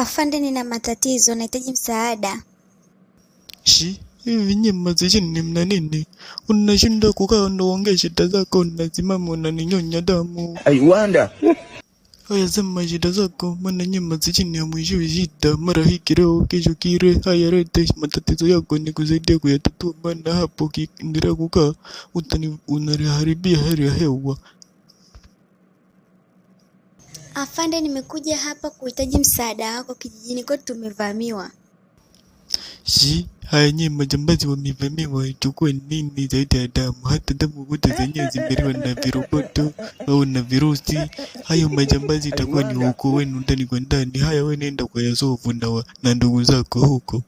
Afande, nina matatizo, nahitaji msaada. Shi, hivi nyie mazijini mna nini? Unashinda kukaa na uongee shida zako, unasimama unaninyonya damu. I wonder. Haya, sema shida zako, maana nyie mazijini hamwishiwi shida, mara hiki leo kesho kile. Haya, lete matatizo yako nikusaidie kuyatatua, maana hapo ukiendelea kukaa unaniharibia hali ya hewa. Afande, nimekuja hapa kuhitaji msaada wako, kijijini kwetu tumevamiwa. Shi, haya nyie majambazi wamevamiwa, ichukue nini zaidi ya damu? Hata damu kuta zenyewe zimeliwa na viroboto au na virusi. Hayo majambazi itakuwa ni ukoo wenu ndani kwa ndani. Haya, wewe nenda kwa Yasofu na ndugu zako huko.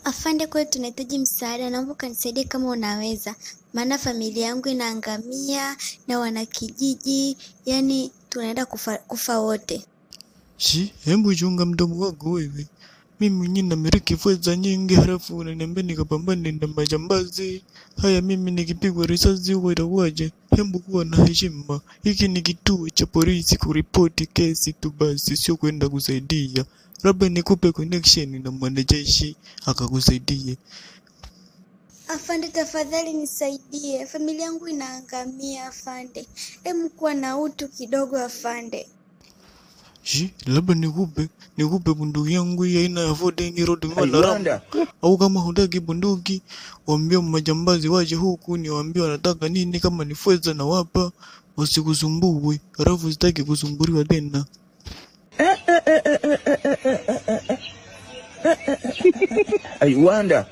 Afande, kweli tunahitaji msaada, naomba ukanisaidie kama unaweza, maana familia yangu inaangamia na wanakijiji, yani tunaenda kufa wote. Shi, hebu chunga mdomo wako wewe. Mimi mwenyewe namiliki fedha nyingi, halafu unaniambia nikapambane na majambazi. Haya, mimi nikipigwa risasi huko itakuwaje? Hebu kuwa na heshima. Hiki ni kituo cha polisi kuripoti kesi tu basi, sio kwenda kusaidia. Labda nikupe connection na mwanajeshi akakusaidie. Afande, tafadhali nisaidie, familia yangu inaangamia. Afande, hebu kuwa na utu kidogo afande. Shi, labda nikupe bunduki yangu hii aina ya Foden Road I Mwana Ram. wonder. Au kama hutaki bunduki, waambie majambazi waje huku, niwaambie wanataka nini, kama ni fedha na wapa, wasikusumbue. Halafu sitaki kusumbuliwa tena. I wonder.